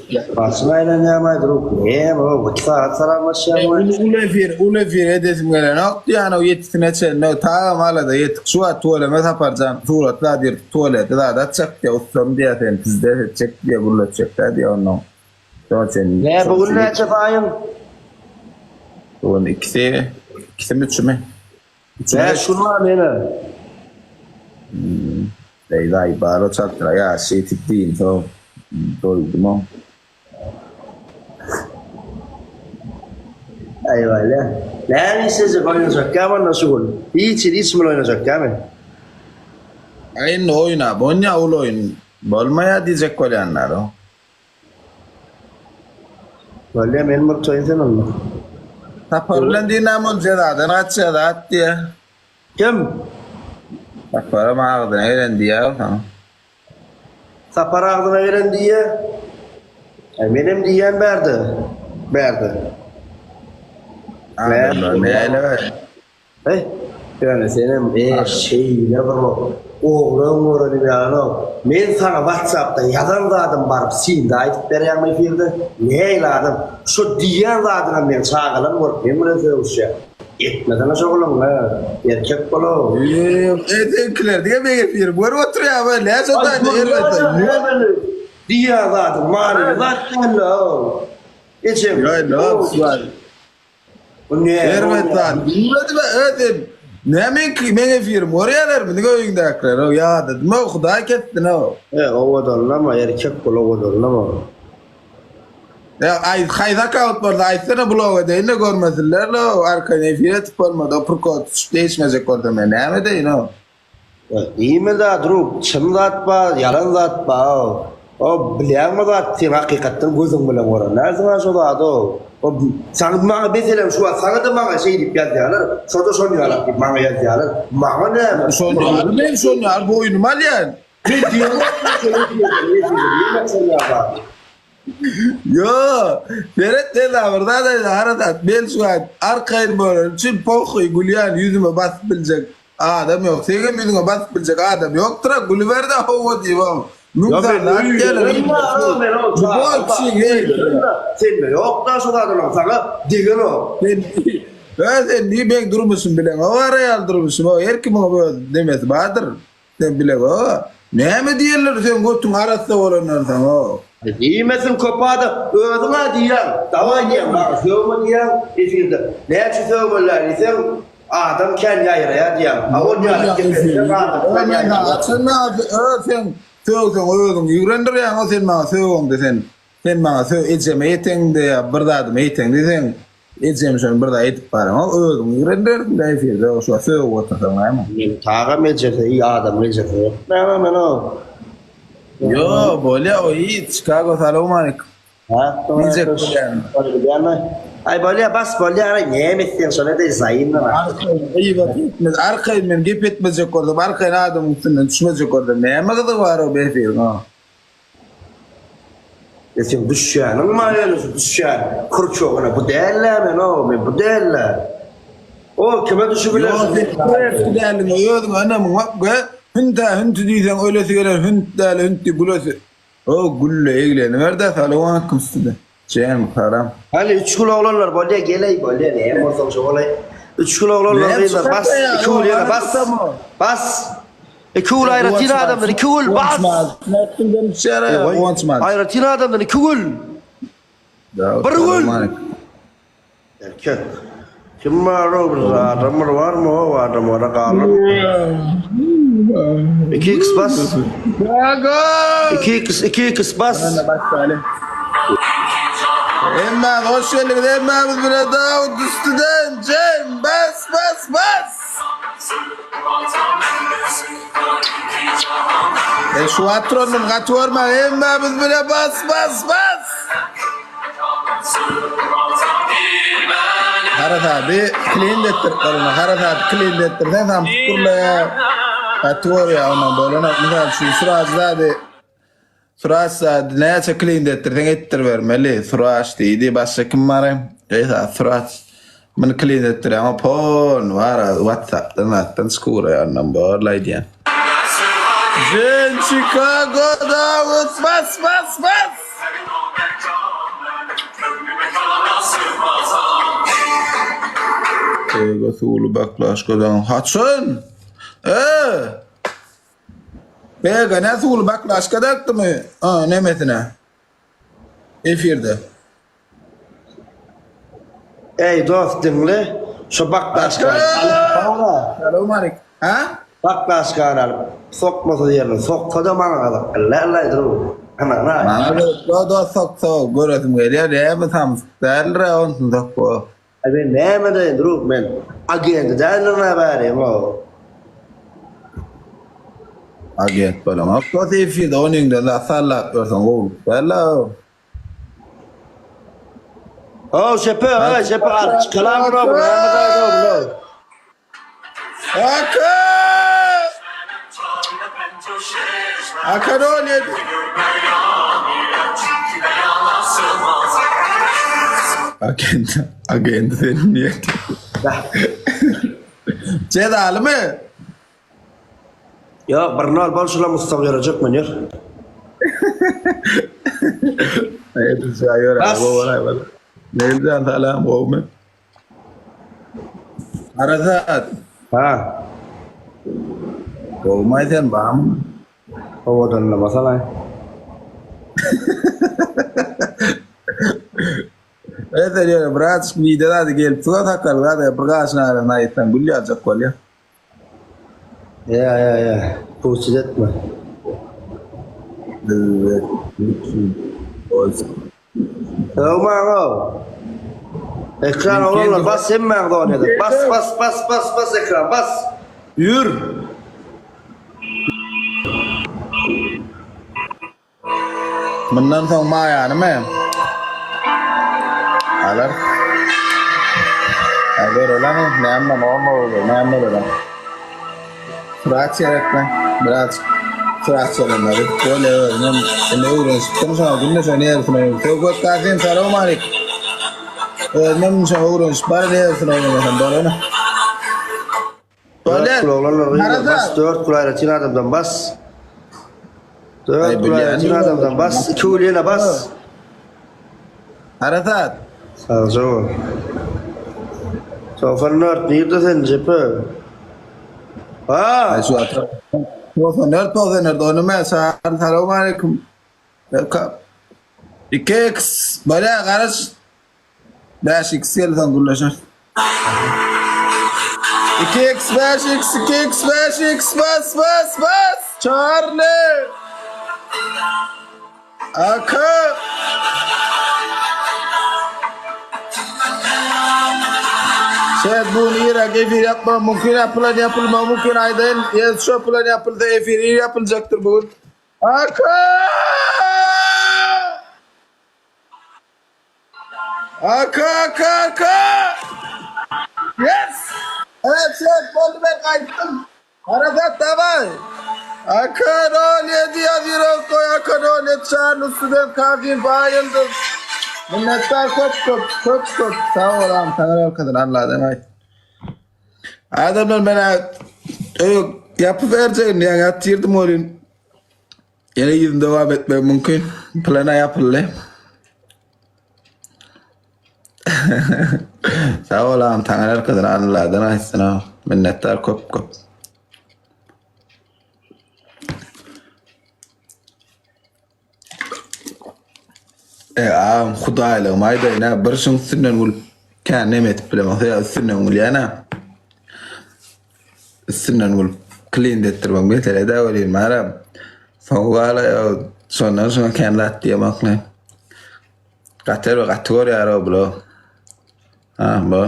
Başyň aýlanýarmaý drug? Näme o, 2 sagat salamlaşýaňmy? Uly uly efir, uly efir edesim gelenok diýýän o ýetisine çenli tagam alada ýetik şu wagt tüweleme Saparjan surat zat ýyrtyp tuwalete zat atjak diýýä ussam diýýä seni pizdes etjek diýýä gürletjek dä diýýä onnoň şoňa çenli Nä bu gün näçe saýyň? Bu gün ikisi, ikisimi üçümi? 5 gün bar mene. Eý daýy bar o çadyra ýaş ýetip diýinsoň doýdum o. Aý walla. Näme işlejek oýnajak ýa onda şu gün? Hiç hili hiç bilen oýnajak ýa men. Aý indi oýnap onýa uly oýun bolmaýa diýjek bolýanlar o. Bolýa men murtaýyn sen onda. Sapar bilen diýnäm ol jezadan gaçýa zat diýä. Kim? Saparam agzyna gelen diýýä ol saňa. Sapar agzyna gelen diýýä. Aý menem diýýän bärde. Bärde. Adamlar näle Heý, ýöne senem e şeýle bir oglan görenim ýalanok. Men saňa whatsappda ýazan zadymy baryp synda aýdyp berýäňmi efirde? Nähili adam? Şo diýýän zadyňam meň çagalarym görüp meň bilen sögüşýär. Etmesene şo gylygyňy, erkek bol-ow. E seňkiler diňe meň efirimi görüp oturýar we näçe taýda erbet. Diýýän zadyň manyly zat däl-ow. Ejeň. Ýok, Bu ne? Erbet zat. Bilmedim özüm. Ne meňki meň efirim görýärlermi diňe öýüňdäkiler o ýadadym o hudaý kessin o. E owadanlama erkek bol owadanlama. E aý haýsy akkaunt bolsa aýtsana blok edeýin-de görmesinler o arkaýyn efir etip bolmady o prikol tutuşyp degişmejek bolsa men näme edeýin o. Diýme da drug, çyn zat bar, ýalan zat bar. O bilýäňmi zat sen hakykatdan gözüň bilen gören dälsiň a şo zady o. O saňa maňa meselem şu wagt saňa-da maňa şeý diýip ýazýarlar, şo-da şon ýalak diýip maňa ýazýarlar. Maňa näme? Şon ýaly men şon ýaly boýnuma alýan. Men diýemok şon ýaly zady. Ýo, seret Leyla bir zat aýdaý harasat men şu wagt arkaýyn bolanym üçin pohuý gülýän ýüzüme basyp biljek adam ýok seňem ýüzüňe basyp biljek adam ýokdyra gülüberdä howwa diýip müň Ýa sany men zat geler öýlerim Lýuboý kişiň heý Sende ýokda şu zat onuň saňa degenok. Sen Ö sen niý meň durmuşym bileňok araýaly durmuşym her kimiň öz nemesi bardyr. Sen bileňok-a. Näme diýerler seň götüň arassa bolandan soň-ow. Diýmesin köp adam. Özüň-ä diýýäň, dawaý diýýäň, maňa sögme diýýäň efirde. Näçe sögmeliler diýseň, adam kän ýaýraýar diýýäň. A ol ýaly gep etseň adam kän ýaýraýar. Ö sen sögseň özüňi ýigrendirýäň-ow sen maňa sögeňde sen. Sen maňa sög ejeme ýeteňde ýa bir zadyma ýeteňde sen Ejem şony bir zat edip baryňok özüň ýigrendirersiň-dä efirde şo sögüp otursaň näme. Men tagam ejesi i adamyň ejesi ýok näme men o. Ýo bolýa o hiç Çikago salowmaleýkim. Diýjek bolýan. Bolýamy? Aý bolýa bas bolýa aý näme etseň şony edeý zaýyndan. Arkaýyn gybat etmez arkaýyn men gep etmejek bolsam arkaýyn adamyň üstünden düşmejek bolsam näme gyzygy bar o efiriň o. E seň düşýäniň bar ýöne şu düşýän kurçogyna bu däl-ä men o men bu däl-ä. O kime düşübilersiň? Ýok sen kurewski däldiň özüňe ynamyň ýok ge hünt-ä hünti diýseň ölesi geler hünt däl hünti gülesi o gülle egleniber-dä salowmaleýkim size jem salam. Hany üç gül oglanlar bolýa geleý bolýa näme bolsaň şo bolaý. Üç gül oglanlar gyzlar bas iki gül ýene bas bas. Iki gül aýratyn adamdan iki gül bas. Aýratyn adamdan iki gül. Bir gül. Erkek. Kim bar o bir adam bir var mı o adam ora galyp. 2x bas. 2x 2x bas. Hemmäňiz hoş geldiňiz hemmämiz bile Dawut üstüden Jem bas bas bas. E şu wagt turandan gaty görmäň hemmämiz bile bas bas bas. Harasady klin etdirip bolana harasady klin etdirseň samsyk gürleýär. Gaty görýär ondan bolanok. Mysal üçin Suraj zady Suraç zady näçe klin etdirseň etdiribermeli. Suraç diýdi başga kim bar? Eý Suraç. Muny klin etdirýäň pon bar WhatsAppdan zatdan çykyp uraýar ondan borla aýdýan. Jen Chicago Dawut bas bas bas. Ege suwly baklaşkadan haçan? Ee! Ege ne suwly baklaşka dakdymy? Ha, nemesine. Efirde. Ey dost diňle, şu baklaşkany alyp bara. Salam aleyküm. Ha? Baklaşkany alyp sokmasa ýerine soksa-da maňa gyzyk. Lälläý dur. Ana, ana. Maňa gyzykly dost soksa göresim gelýär. Näme samsyk däldir onsun sokba. Ay men näme deýin drug men agenti däldirin-ä bäri o. Agent bolamok dost efirde onyňdan zat sallap ýörseň gowulyk däl-ä o. O şepe, ay şepe al çykalan bro, bu näme zat o bro. Aka! Aka ne oluyor? Agent, agent senin niye? Cezalı mı? Yok bir nol bol şula Mustafa görecek men ýör. Hayır, hayır, Bas. hayır. Neyden salam, gowmy? Arasat. Ha. Gowmaý sen bamy? Owadanla basalay. Evet ýöne biraz mide zady gelip suwa sakal zady bir gaşyň arasyna aýtsaň gül ýaljak bolýar. Ýa ýa ýa. Puçut etme. Evet. Öwmäň-ow. Ekran oglanlar bas hemmäňiz oýnadyk. Bas bas bas bas bas ekran bas. Ýür. Mundan soň maýanymy? Alar. Ha görelem, näme näme boldy, näme bolar. Surat gerekmi? Biraz surat soranlary böyle özüm indi öwrenişipdim şoňa günde şo nersini oýnaýan. Söhbet Kasym salam aleyküm. Özüm şoňa öwrenişip bar nersini oýnamasam bolany. Dört Bolýar. gül oglanlar gyzlar bas Arada. dört gül aýratyn adamdan bas. Aý Dört gül bilýän aýratyn adamdan bas. Iki gül ýene bas. Arasat. Sagja bol. 94 nirde sen jepe? Ha! Ay şu ata. 94 94 oynama salam salam aleyküm. Welcome. 2x Bolýar garaş. 5x gelsen gürleşer. 2x 5x 2x 5x bas bas bas. Charlie. Aka. Şeýt bu nirek efir ýapma mümkin ýapylan ýapylma mümkin aýdaýyn. Ýa şu plan ýapylsa efir ir ýapyljakdyr bu gün. Aka! Aka aka aka! Yes! Evet şeýt boldy men gaýtdym. Arasat daway. Aka 07 ýaz ýürek goý Aka 07 Çarly student Kazim Baýyldyz. Minnetdar köp köp köp köp sag bol agam saňa ýalkasyn Alladan aýt. Adamlar men öý ýapyp berjegim ýaňy ýatyrdym welin ýene ýüzüm dowam etmegi mümkin. Plana ýapyldy. Sag bol agam taňry ýalkasyn Alladan aýtsyn agam. Minnetdar köp köp. E agam hudaýlygymy aýdaýyn a bir şuň üstünden gülüp kän neme edip bilemok sebäbi üstünden gülýän a. Üstünden gülüp klin etdirmek mesele dä welin baram. Soň galaý şondan şoňa kän zat diýemokmy. Gaty gaty görýär o bular. Ha bu.